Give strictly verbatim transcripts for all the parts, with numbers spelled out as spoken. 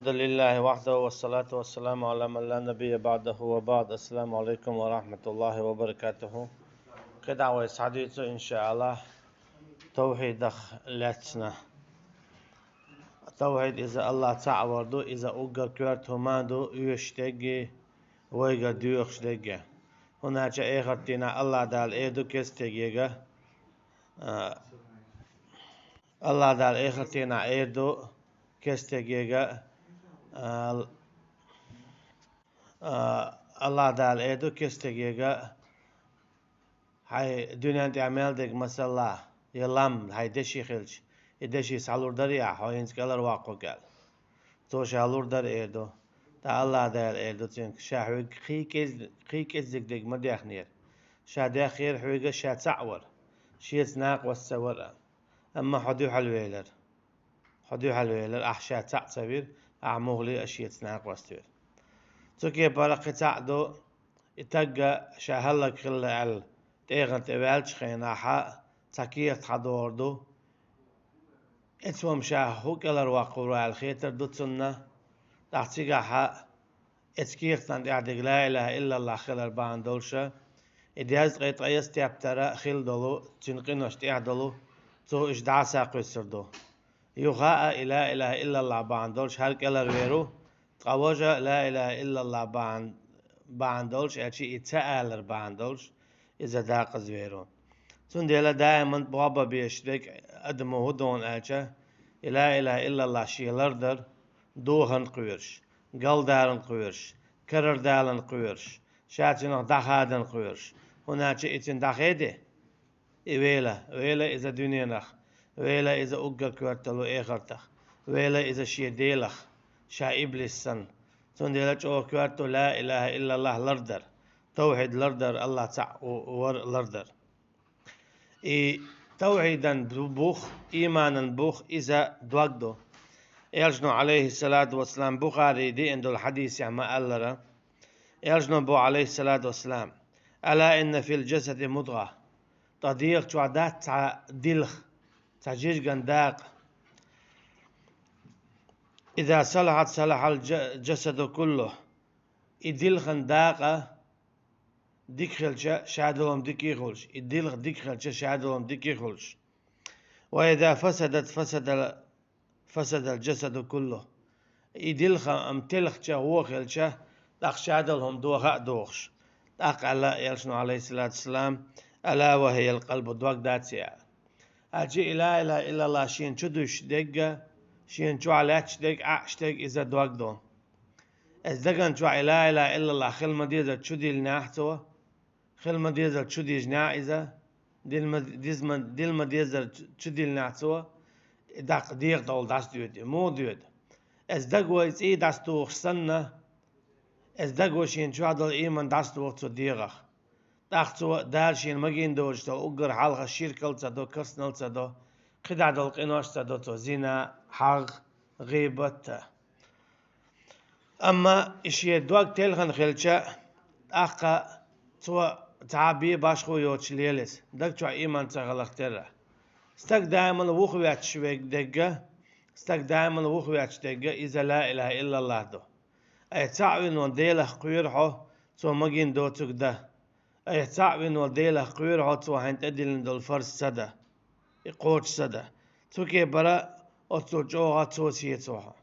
الحمد لله وحده والصلاة والسلام على من لا نبي بعده وبعد. السلام عليكم ورحمة الله وبركاته. КхидӀа вай схьадуьйцу, иншааллахӀ, тавхьидах лаьцна. Тавхьид иза АллахӀ цаӀ вар ду, иза уггар коьрта хӀума ду, оьшуш дерг а, вайгара доьхуш дерг а. ХӀунда аьлча эхартдийнахь АллахӀ Дала эр ду кестегега, а, АллахӀ Дала эхартдийнахь эр ду кестегега, а, а, АллахӀ Дала эр ду кестегега, хьайн дуьнен тӀехь мел дерг, масала, я лам хьайн деши хилча, и деши схьалур дарий ахь, хьо хӀинца кӀелхьарваккхарг аьлла. Цо ша лур дара эр ду. ТӀаккха АллахӀ Дала эр ду цуьнга, ша хьоьга кхин кӀезиг-, кхин кӀеззиг дерг ма дехнера. Ша дехнера хьоьга ша цаӀ вар, шеца накъост ца вар а. Амма хьо дуьхьал велар. Хьо дуьхьал велар, ахь ша цаӀ ца вир, ахь муххале а шеца накъост вир. Цу кепара кхин цхьаъ ду, и тагга ша хӀаллакьхилла аьлла, тӀегӀан тӀе ваьллачу хенахь цхьа кехат хьадогӀур ду. Эцу хӀума ша хӀун кӀелхьарваккхур ву аьлла хетар ду цунна. ТӀаккха цигахь эцу кехатан тӀехь дерг ла илахӀа иллаллахӀ хилар бахьана долуша, и дезткъе ткъайесна тептара хилла долу, цуьнан къиношна тӀехь долу, цо уьш дӀасакхуьссур ду. Юха а и ла илахӀа иллаллахӀ бахьана долуш хӀара кӀелхьарвер ву, ткъа важа ла илахӀа иллаллахӀ бахьана, бахьана долуш, аьлча и ца алар бахьана долуш, иза дакъазвер ву. Цундела даиман бохба безаш дерг адамо хӀун ду аьлча, и ла илахӀа иллаллахӀ шен лардар, дохарна кхоьруш, галдаларна кхоьруш, карардаларна кхоьруш, ша цуьнах дӀахадарна кхоьруш, хӀунда аьлча и цуьнан дӀахеде, и вела, вела иза дуьненах, вела иза уггар коьрталу эхартах, вела иза шен Делах, ша иблис санна. Цундела чӀогӀа коьрта ду ла илахӀа иллаллахӀ лардар, тавхьид лардар, АллахӀ цаӀ вар лардар. И тавхьидан бу-, бух, ийманан бух иза дог ду. Элчано, Ӏалайхиссалату вассалам, Бухари деана долу хьадисехь ма-аллара, Элчано боху, Ӏалайхиссалату вассалам: «Ала инна фил жасади мудгӀа». Ткъа дегӀа чохь дац цхьа дилха, цхьа жижиган дакъа. «Иза салахьат, салахьал жа-, жасаду куллу». И дилхан дакъа дика хилча, шадолам дика а хуьлуш, и дилха дика хилча, шадолам дика а хуьлуш. «Ва иза фасадат, фасадал, фасадал жасаду куллу». И дилха ам телхча, гӀо хилча, тӀаккха шадолу хӀума доха а дохуш. ТӀаккха аьлла Элчано, Ӏалайхиссалату вассалам: «Ала ва хиял къалбу», дог дац и аьлла. Аьлча и ла илахӀа иллаллахӀ шена чу дуьсуш дерг а, шена чохь лаьтташ дерг а, Ӏаьаш дерг а иза дог ду. Эс даган чохь и ла илахӀа иллаллахӀ хила ма-деззара чу диллинехь цо, хила ма-деззара чу дижинехь иза, дилла ма-, дизма-, дилла ма-деззара чу-, чу диллинехь цо, и даккха дегӀа долу дӀасадоьду, муха доьду? Эс даго и цӀий дӀасадохуш санна, эс даго шена чохь долу ийман дӀасадоху цо дегӀах. ТӀаккха цо Дала шена магийна доцуш долу уггар хьалха ширкал а ца до, каснал а ца до, кхидӀа долу къинош а ца до цо, зина, хьагӀ, гӀийбат а. Амма и шен дог телхина хилча, тӀаккха цо цхьа бен башхо йоцуш лела иза, даг чохь ийман ца хиларх терра. Стаг даиман вухаветташ ве-, дерг а, стаг даиман вухаветташ дерг а, иза ла илахӀа иллаллахӀ ду. Айхьа цхьаъ вина волу Делах кхоьру хьо, цо магийна доцург дан. Айхьа цхьаъ вина волу Делах кхоьру хьо, цо хьайна тӀедиллина долу фарз ца дан, и кхочуш ца дан. Цу кепара оццул чӀогӀа цо сецо хьо.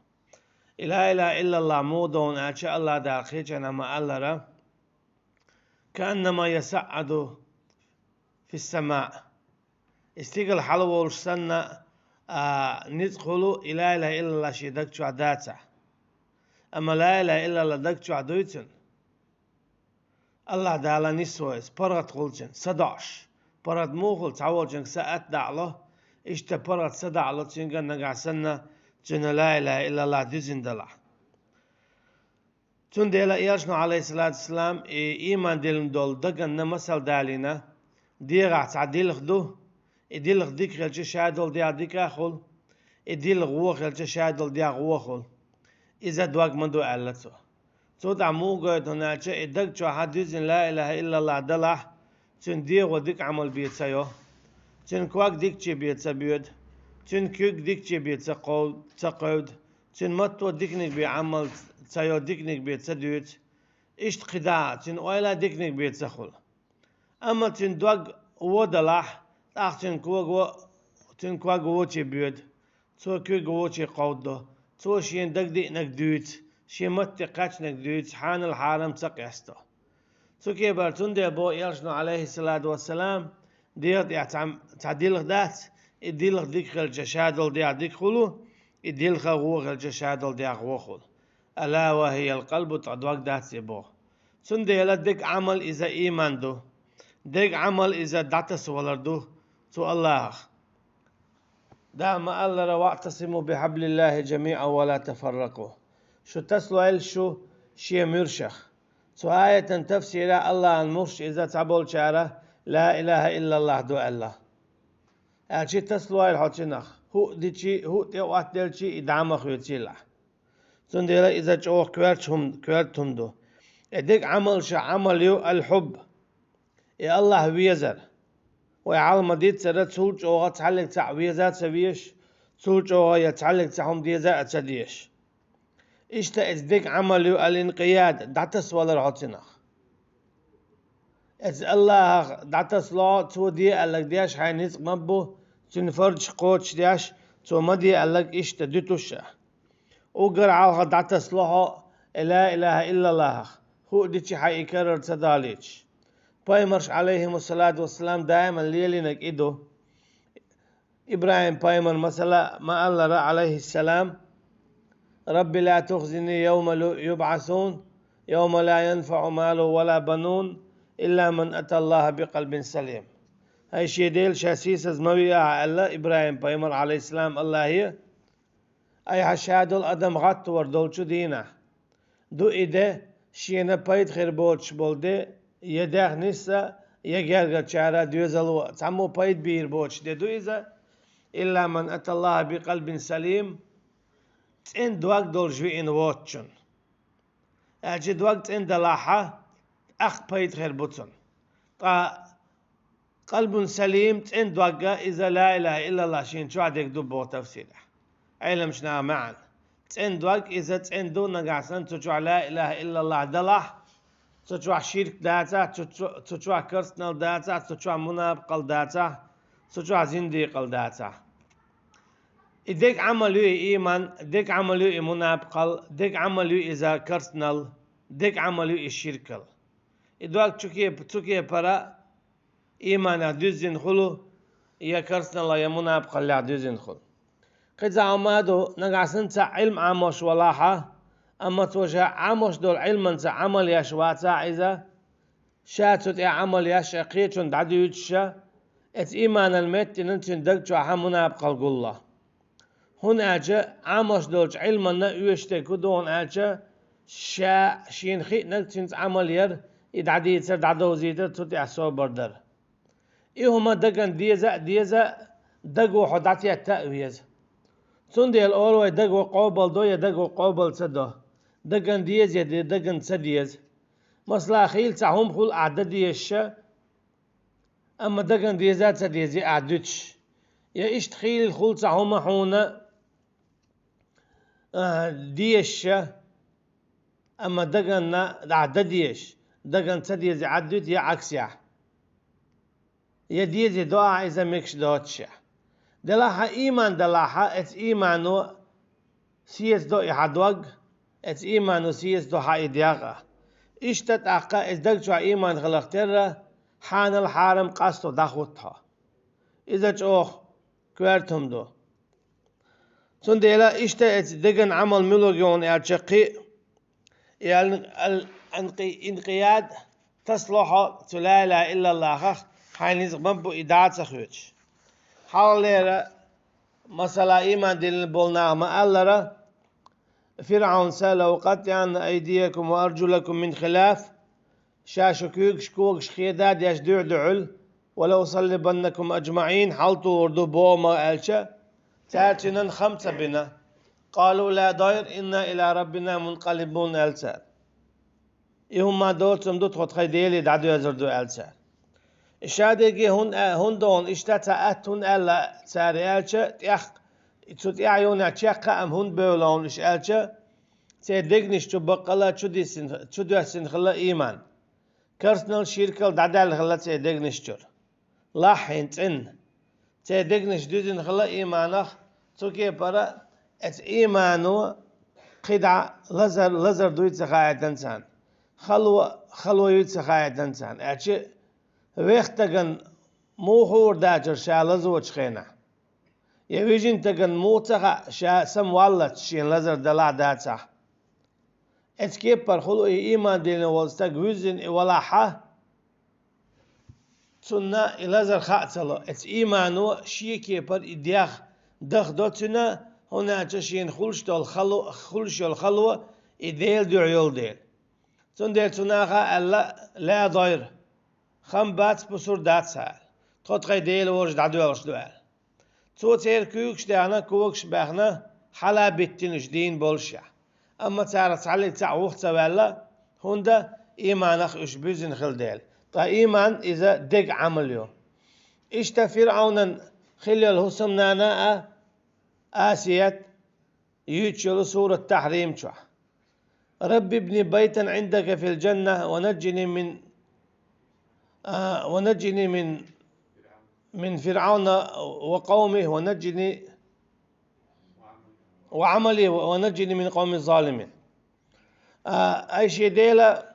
И ла илахӀа иллаллахӀ муха ду аьлча, АллахӀ Дала кхечанхьа ма-аллара: «Кааннама ясаӀӀаду фиссамаъ». И стигала хьалаволуш санна, а, ницкъ хуьлу и ла илахӀа иллаллахӀ шен даг чохь дацахь. Амма ла илахӀа иллаллахӀ даг чохь дуй цуьнан, АллахӀ Дала нисво иза, паргӀат хуьлу цуьнан, са доӀуш. ПаргӀат муха хуьлу, цхьаволчуьнга са атта дӀа а ло, иштта паргӀат са дӀа а ло цуьнга нагахь санна, цуьнан ла илахӀа иллаллахӀ дуьзина далахь. Цундела Элчано, Ӏалайхиссалату вассалам, и ийман диллина долу даганна масал далийна, дегӀахь цхьа дилха ду, и дилха дика хилча, шадолу дегӀ дика а хуьлу, и дилха гӀо хилча, шадолу дегӀ гӀо хуьлу. Иза дог ма ду, аьлла цо. Цо тӀаккха муха гойту аьлча, и даг чохь дуьзина ла илахӀа иллаллахӀ далахь, цуьнан дегӀо дика Ӏамал бен ца йо, цуьнан ког дикаче бен ца боьду, цуьнан куьг дикаче бен ца кхов-, ца кхевду, цуьнан матто диканиг бен Ӏамал ца йо, диканиг бен ца дуьйцу, иштта кхидӀа а, цуьнан ойла диканиг бен ца хуьлу. Амма цуьнан дог вон далахь, тӀаккха цуьнан ког вон, цуьнан ког вочу боьду, цо куьг вочу кховдадо, цо шена дагадиънарг дуьйцу, шен матте кхаьчнарг дуьйцу, хьанал-хьарам ца къесто. Цу кепара цундела боху элчано, Ӏалайхиссалату вассалам, дегӀан тӀехь цхьа, цхьа дилха дац, и дилха дика хилча, ша долу дегӀ дика хуьлу, и дилха вон хилча, ша долу дегӀ вон хуьлу. «Ала ва хиял къалбу», ткъа дог дац и боху. Цундела дерг Ӏамал иза ийман ду. Дерг Ӏамал иза дӀатасавалар ду цу Аллахах. Дала ма-аллара: «ВаӀтасиму бихьаблиллахи жамиӀан ва ла тафарракъу». Шу тасалойла шу шен муьршах. Цу аятан тафсирехь Аллахьан мурш иза цхьаболчара «Ла илаха иллаллах» ду аьлла. Аьлча тасалойла хьо цунах, хӀуъа дичи, хӀуъа тӀе а оттаделчи, и дӀа ма хуьйцийла. Цундела иза чӀогӀа коьртачу хӀум-, коьрта хӀума ду. И дерг Ӏамалша Ӏамал ю аль-хьубб, и Аллахь везар. Вай хьалха ма-дийццара, цул чӀогӀа цхьаьллиг цхьаъ веза а ца везаш, цул чӀогӀа я цхьаьллиг цхьа хӀума деза а ца дезаш. Иштта иза дерг Ӏамал ю аль-инкъияд, дӀатасавалар хьо цунах. Иза Аллахах дӀатасалахь, цо де аьлларг деш хьайн ницкъ ма бу, цуьнан фарзаш кхочушдеш, цо ма де аьлларг иштта дуьтуш а. Уггар хьалха дӀатасалахь хьо и ла илаха иллаллахах, хӀуъа дичи хьайн и карара ца далийтуш. Пайхамарша, Ӏалайхимуссалату вассалам, даиман лелийнарг и ду. ИбрахӀим-пайхамар, масала, ма-аллара, Ӏалайхиссалам: «Рабби ла тухзини явма лу-, юбӀасун, явма ла янфаӀу малу ва ла банун, илла ман аталлаха бикъалбин салим». ХӀай шен Дела, ша сийсаз ма ве ахьа, аьлла ИбрахӀим-пайхамар, Ӏалайхиссалам, Аллахье. Айхьа ша долу адам гӀаттавар долчу дийнахь. Ду и де, шена пайда хир боцуш болу де, я дех нисса, я гергарчара доьзало, цхьаммо пайда бийр боцуш де ду иза, илла ман аталлаха бикъалбин салим, цӀена дог долуш виъна воцучунна. Аьлча дог цӀена далахьа, тӀаккха пайда хир бу цунна. Ткъа къалбун салим, цӀена догга иза ла илаха иллаллах шена чохь дерг ду боху тафсирехь. Ӏеламчу наха маьӀна. ЦӀена дог иза цӀена ду, нагахь санна цу чохь ла илаха иллаллах далахь, цу чохь ширк дацахь, цу, цу, цу чохь карстнал дацахь, цу чохь мунапакъал дацахь, цу чохь зиндикъал дацахь. И дерг Ӏамал ю и ийман, дерг Ӏамал ю и мунапакъал, дерг Ӏамал ю иза карстнал, дерг Ӏамал ю и ширкал. И дог чу кеп-, цу кепара ийманах дуьззина хуьлу, я карстналлах, я мунапакъаллех дуьззина хуьлу. Кхин цхьа хӀума а ду, нагахь санна цхьа Ӏилма Ӏамош валахьа, амма цо ша Ӏамош долу Ӏилманца Ӏамал еш вацахь иза, ша цу тӀехь Ӏамал еш а, кхечунна дӀадуьйцуш а, эца ийманан меттина цуьнан даг чохьа мунапакъал гулло. ХӀунда аьлча Ӏамош долчу Ӏилманна оьшуш дерг хӀун ду хьуна аьлча, ша шена хиънарг цуьнца Ӏамал яр, и дӀадийцар, дӀадовзийтар, цу тӀехь собар дар. И хӀума дагана деза а деза, даго хьо дӀатетта а веза. Цундела олу вай, даго къобал до я даго къобал ца до. Дагана деза я де-, дагана ца деза. Масала, хийла цхьа хӀума хуьлу ахь дан дезаш а, амма дагана деза а ца деза ахь дуьтуш. Я иштта хийла хуьлу цхьа хӀума хьуна, а, дезаш а, амма дагана ахь дан дезаш, дагана ца деза ахь дуьту, я Ӏаксехь. Я деза до ахь иза мегаш доцуш а. Делахь хьан ийман далахьа, эца иймано сецадо и хьан дог, эца иймано сецадо хьан и дегӀ а. Иштта тӀаккха иза даг чохь ийман хиларх терра, хьанал хьарам къасто дӀахӀутту хьо. Иза чӀогӀа коьрта хӀума ду. Цундела иштта эца деган Ӏамал муьлург ю хьуна аьлча кхин, и ал-, ал-, анкъи-, инкъияд тасалахь хьо цу ла илаха иллаллахах, хьайн ницкъ ма бу и дӀа а ца хоьцуш. Хьалхалера, масала, ийман диллина болу наха ма-аллара: «ФирӀавн са, лаукъаттиӀанна айдиякум ва аржулакум мин хилаф». Ша шу куьйгаш, когаш хеда а деш дуьхь-дуьхьал, «ва лаусаллибаннакум аджмаӀин», хьалтухур ду боху ма аьлча, цара цуьнан хам ца бина. «Къалу ла дайр, инна ила раббина мункъалибун», аьлла цара. И хӀума доцург ду, тхо тхайн Деле дӀадоьзур ду, аьлла цара. И шадерриге хӀун а-, хӀун дохуна иштта цхьа атта хӀун аьлла цара аьлча, тӀаккха И цу тӀехь юханехь чекхъяам хӀунда бевлла уьш аьлча, церан дегнаш чу баккъала чу диссина, чу доьссина хилла ийман. Керстанал, ширкал дӀадаьлла хилла церан дегнаш чуьра. Лахьийна, цӀена. Церан дегнаш дуьзина хилла ийманах, цу кепара оцу иймано кхидӀа лазар, лазар дуй ца хаийтина царна. Хало, хало юй ца хаийтина царна. Аьлча вехна стагана муха хуур дацара ша лазочу хенахь? Я вижина стагана муха ца хаьа ша самаваллалц шена лазар далахь а дацахь? Оцу кепара хӀума и ийман диллина волу стаг вуьззина и валахь а, цунна и лазар хаа ца ло. Оцу иймано шен кепара и дегӀ дахдо цуьнан, хӀунда аьлча шена хуьлуш долу хало, хуьлуш йолу хало и Делан дуьхьа йолу дела. Цундела цу наха аьлла: «Ла дайр, хам бац, бусур дац», – аьлла. Тхо тхайн Дела волчу дӀадоьлхуш ду аьлла. Цо церан куьйгаш даьхна, когаш баьхна, хьала биттина уьш дийна болушехь. Амма царах цхьаллиг цхьаъ вух ца ваьлла, хӀунда, ийманах уьш буьззина хилла дела. Ткъа ийман иза деган Ӏамал ю. Иштта ФирӀавнан хилла йолу хӀусамнана а, Асият, юьйцуш йолу сурат Тахьрим чохь: «Рабби ибни байтан Ӏиндак фил джанна ва наджини мин, а, ва наджини мин, мин ФирӀавна ва къавмих ва наджини, ва Ӏамали ва наджини мин къавми залимин». А, ай шен Дела,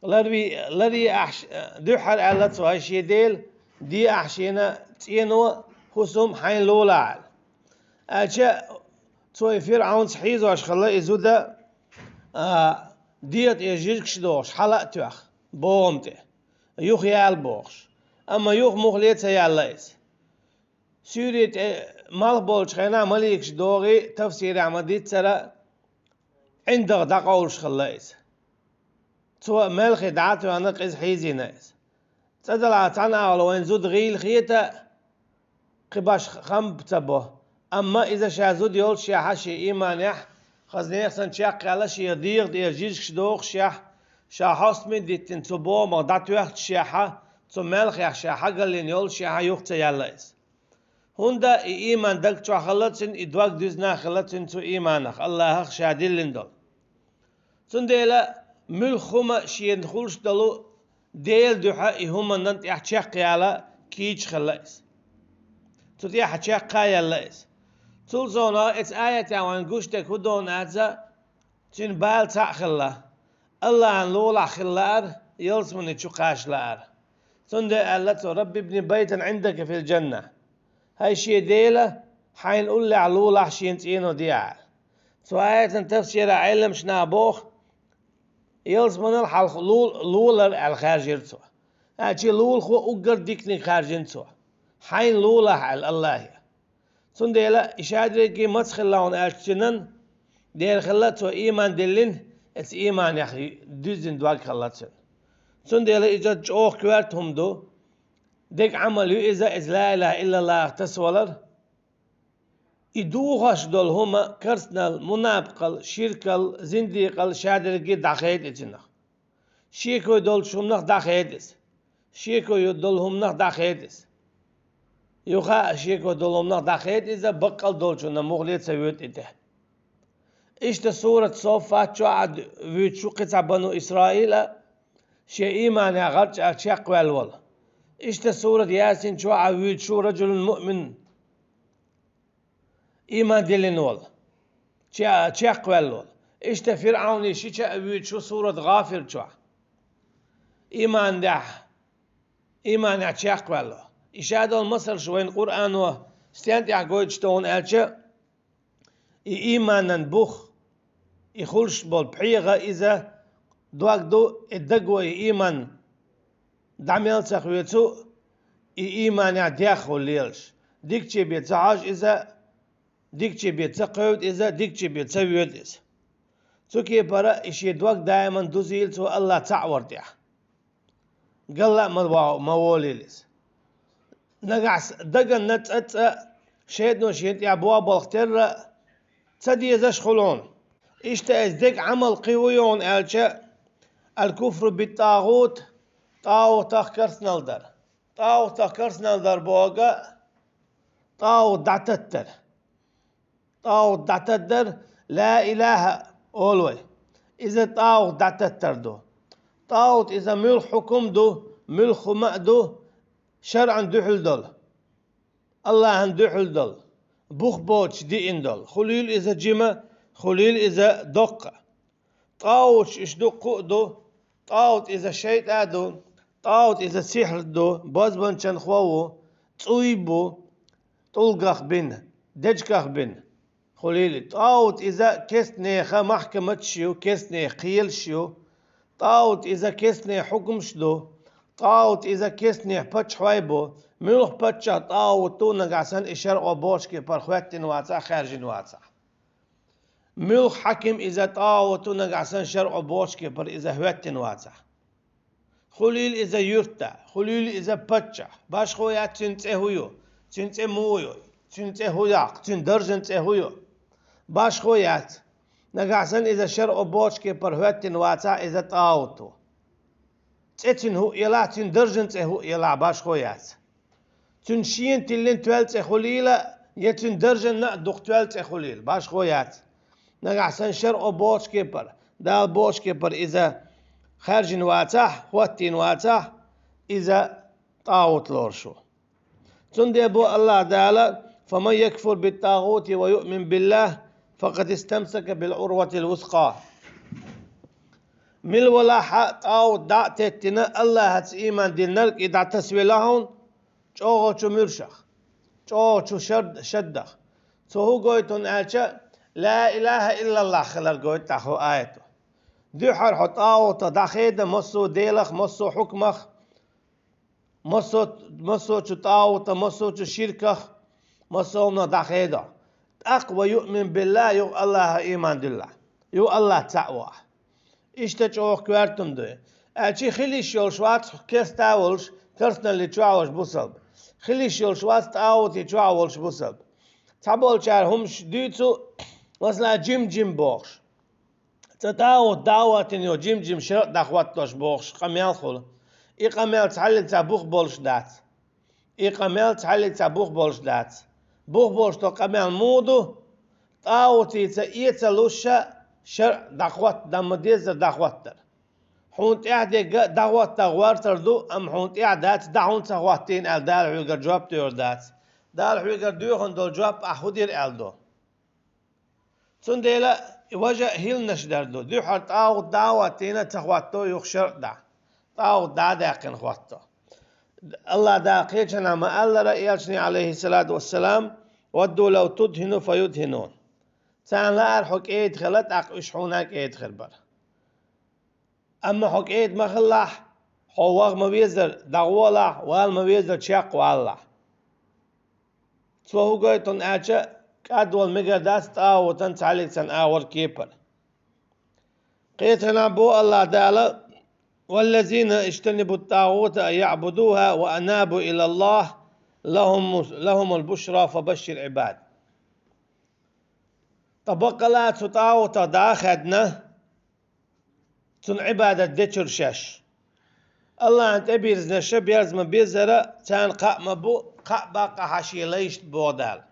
ларви-, ларъе ахь ш-, дуьххьара аьлла цо, ай шен Дела, де ахь шена цӀено, хӀусам хьайна лулахь аьлла. Аьлча цо и ФирӀавнца хьийзош хилла и зуда, а, дегӀа тӀе жижигаш дохуш, хьала а тоьхна, богӀам тӀе, юха яла бохуш. Амма юха муххале а ца яьлла иза. Суьйре тӀе малх болчу хенахь маликаш догӀий, тафсирехь ма-дийццара, ӀиндагӀа дӀакъовлуш хилла иза. Цо маьлхе дӀа а тоьхна, къиза хьийзийна иза. ЦӀа далахь цхьана агӀор вайн зуда гӀийла хета, кхин башха хам ца бо. Амма иза ша зуда йолушехь а шен ийманехь, хаза нехан санна чекхъяьлла, шен дегӀа тӀера жижигаш дохушехь, ша хьостаме а диттина цу богӀамах дӀатоьхначехь а, цу маьлхех ша хьагалйина йолушехь а юха ца яьлла иза. ХӀунда и ийман даг чохь хилла цуьнан, и дог дуьзна хилла цуьнан цу ийманах, Аллахах ша диллина долу. Цундела муьлхха хӀума шена хуьлуш долу Делан дуьхьа и хӀуманна тӀехь чекхъяла кийча хилла иза. Цу тӀехь чекх а яьлла иза. Цул совнаха эцу аятехь вайн гуш дерг хӀун ду аьлча, цуьнан бала цхьаъ хилла, Аллахьан лулахь хила лаара, ялсамани чу кхача лаара. Цундела аьлла цо: «Рабби ибни байтан Ӏиндак фил джанна». ХӀай шен Дела, хьайна уллехь лулахь шена цӀено де аьлла. Цу аятан тафсирехь Ӏеламчу наха боху, ялсаманал хьалха лул-, лулар аьлла хаьржира цо. Аьлча лулахо уггар диканиг хаьржина цо. Хьайна лулахь аьлла Аллахье. Цундела и шадерриге маца хилла хьуна аьлча цуьнан, дера хилла цо ийман диллина, эцу ийманех дуьззина дог хилла цуьнан. Цундела иза чӀогӀа коьрта хӀума ду, деган Ӏамал ю иза, иза ла илаха иллаллахах тасавалар. И духуш долу хӀума керстанал, мунапкъал, ширкал, зиндикъал шадерриге дӀахеда и цуьнах. Шеко долчу хӀуманах дӀахеда иза. Шеко долу хӀуманах дӀахеда иза. Юха а шеко долу хӀуманах дӀахеда иза, баккъал долчунна муххале а ца воьду и тӀе. Иштта сурат Соффат чохь а вуьйцуш ву кхин цхьа бану Исраил а, шен ийманехь гӀарчӀа чекхваьлла волу. Иштта сурат Ясин чохь а вуьйцуш ву раджулун муъмин, ийман диллина волу, че-, чекхваьлла волу. Иштта ФирӀавнан ши ча а вуьйцуш ву сурат ГӀафир чохь. Ийманехь, ийманехь чекхваьлла. И шадолу масалш вайн Къуръано стен тӀехь гойтуш ду хьуна аьлча, и ийманан бух, и хуьлуш болу пхьегӀа иза дог ду, и даго и ийман дӀа мел ца хьоьцу, и ийманехь дегӀ хуьлу лелаш. Дикаче бен ца хьожу иза, дикаче бен ца кхевду иза, дикаче бен ца воьду иза. Цу кепара и шен дог даиман дузийла цо Аллах цхьаъ вар тӀехь. Галла а ма во-, ма волийла иза. Нагахь с-, даганна цӀа-цӀа шайтано шена тӀехь боху балха терра ца дезаш хуьлу хьуна. Иштта иза деган Ӏамал кхин хӀун ю хьуна аьлча, аль-куфру бит-тӀагӀут, тӀагӀутах керстанал дар. ТӀагӀутах керстанал дар бохург а тӀагӀут дӀататтар. ТӀагӀут дӀатаддар, ла илаха олу вай. Иза тӀагӀут дӀататтар ду. ТӀагӀут иза муьлха хьукум ду, муьлха хӀума а ду, шарӀан дуьхьал долу, Аллахьан дуьхьал долу, бух боцуш диъна долу. Хуьлийла иза жима, хуьлийла иза доккха. ТӀагӀуташ иштта дуккха а ду, тӀагӀут иза шайтӀа а ду, тӀагӀут иза сихьр ду, бозбанчанхо а ву, цӀуй а бу, тӀулгах бина, дечигах бина. Хуьлийла, тӀагӀут иза кестнеха махкаматаш ю, кестнех кхелаш ю, тӀагӀут иза кестнех хьукмаш ду, тӀагӀут иза кестнех паччахьой бу, муьлха паччахь тӀагӀут ду, нагахь санна и шарӀо бохучу кепара хӀоьттина вацахь, хаьржина вацахь. Муьлха хьаким иза тӀагӀут ду, нагахь санна шарӀо бохучу кепара иза хӀоьттина вацахь. Хуьлийла иза юьртда, хуьлийла иза паччахь, башхо яц цуьнан цӀе хӀун ю, цуьнан цӀе муха ю, цуьнан цӀе хӀун яккха, цуьнан даржан цӀе хӀун ю. Башхо яц. Нагахь санна иза шарӀо бохучу кепара хӀоьттина вацахь, иза тӀагӀут ву. ЦӀе цуьнан хӀун а елахь, цуьнан даржан цӀе хӀун а елахь, башхо яц. Цуьнан шена тиллина тоьлла цӀе хуьлийла, я цуьнан даржанна а дукха тоьлла цӀе хуьлийла, башхо яц. Нагахь санна шарӀо бохучу кепара, Дала бохучу кепара иза хаьржина вацахь, хӀоттийна вацахь, иза тӀагӀут лоруш ву. Цундела бо Аллахь Дала: «Фаман якфур бит-тӀагӀути ва юъмин биллахь, факъад истамсака бил-Ӏурватил-вускъа». Мила валахь а тӀагӀут дӀа а теттина, Аллахьаца ийман диллинарг и дӀатасавелла хьуна, чӀогӀачу муьршах, чӀогӀачу шад-, шаддах. Цо хӀун гойту хьуна аьлча, ла илаха иллаллахь хилар гойту тӀаккха хӀокху аято. Дуьххьара хьо тӀагӀутах дӀахеда, массо а делах, массо а хьукмах, массо, массочу тӀагӀутах, массочу ширках, массо а хӀуманах дӀахеда. ТӀаккха ва юъмин биллахь, юха Аллахьах ийман диллахь, юха Аллахь цхьаъ вахь. Иштта чӀогӀа коьртаниг ду. Аьлча хила йиш йолуш вац керста а волуш, керстаналли чохь а волуш бусалба. Хила йиш йолуш вац тӀагӀути чохь а волуш бусалба. Цхьаболчара хӀумаш дуьйцу, масала, жим-жим бохуш. Цкъа тӀагӀут дӀа а хӀоттийна йо, жим-жим шарӀ дӀахӀоттош бохуш къамел хуьлу. И къамел цхьаллица бух болуш дац. И къамел цхьаллица бух болуш дац. Бух болуш долу къамел муха ду? ТӀагӀутица эца луш шарӀ дӀахӀотта, дан ма-деззара дӀахӀоттар. Хьуна тӀаьхьа дерг а дӀахӀотта гӀортар ду, амма хьуна тӀаьхьа дац, дӀа хӀунда ца хӀоттийна аьлла, Дала хьоьгара жоп доьхур дац. Дала хьоьгара доьхна долу жоп ахь хӀун дира аьлла ду. Цундела важа а хӀилланаш дар ду. Дуьххьара тӀагӀут дӀа а хӀоттийна ца хӀотто юха шарӀ дӀа. ТӀагӀут дӀа а даьккхина хӀотто. Аллахь Дала кхечанхьа ма-аллара, элчане, Ӏалайхиссалату вассалам: «Вадду лав тудхину фаюдхинун». Царна лаьара хьо кӀеда хила, тӀаккха уьш хьуна а кӀеда хир бара. Амма хьо кӀеда ма хилалахь, хьо ваха ма-веззара дӀагӀолахь, вала ма-веззара чекхвалалахь. Цо хӀун гойту хьуна аьлча, кӀадвала мегар дац тӀагӀутан цхьаллица агӀор кепара. Кхечанхьа бо Аллахь Дала: «Валлазина иджтанабу т-тӀагӀута ан яӀбудуха ва анабу илаллахь, лахум, лахумул бушра фабашшир Ӏибад». Ткъа баккъала а цу тӀагӀутах дӀа а хаьдна, цунна Ӏибадат дечуьра шаьш. Аллахьна тӀебирзинарш берза ма-беззара, царна кхаъ ма бу, кхаъ баккъахьа шен лайшна боху Дала.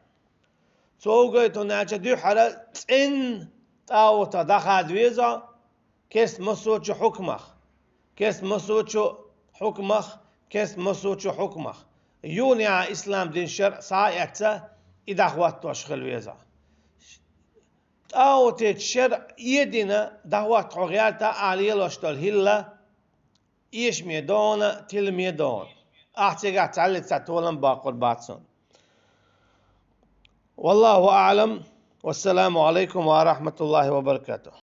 Цо хӀун гойту хьуна аьлча, дуьххьара цӀенна тӀагӀутах дӀахада веза, керста массочу хьукмах, керста массочу хьукмах, керста массочу хьукмах. Юха ислам дин шарӀ схьа а эцна, и дӀахӀоттош хила веза. ТӀагӀутечу шарӀ эдина дӀахӀотта хьо гӀерта а лелош долу хӀилла, эшаме догӀу, тиламе догӀу. Ахь цигахь цхьаллица толам баккхур бац хьуна. Валлаху аӀлам. Вассаламу Ӏалайкум ва рахматуллахи ва баракатух.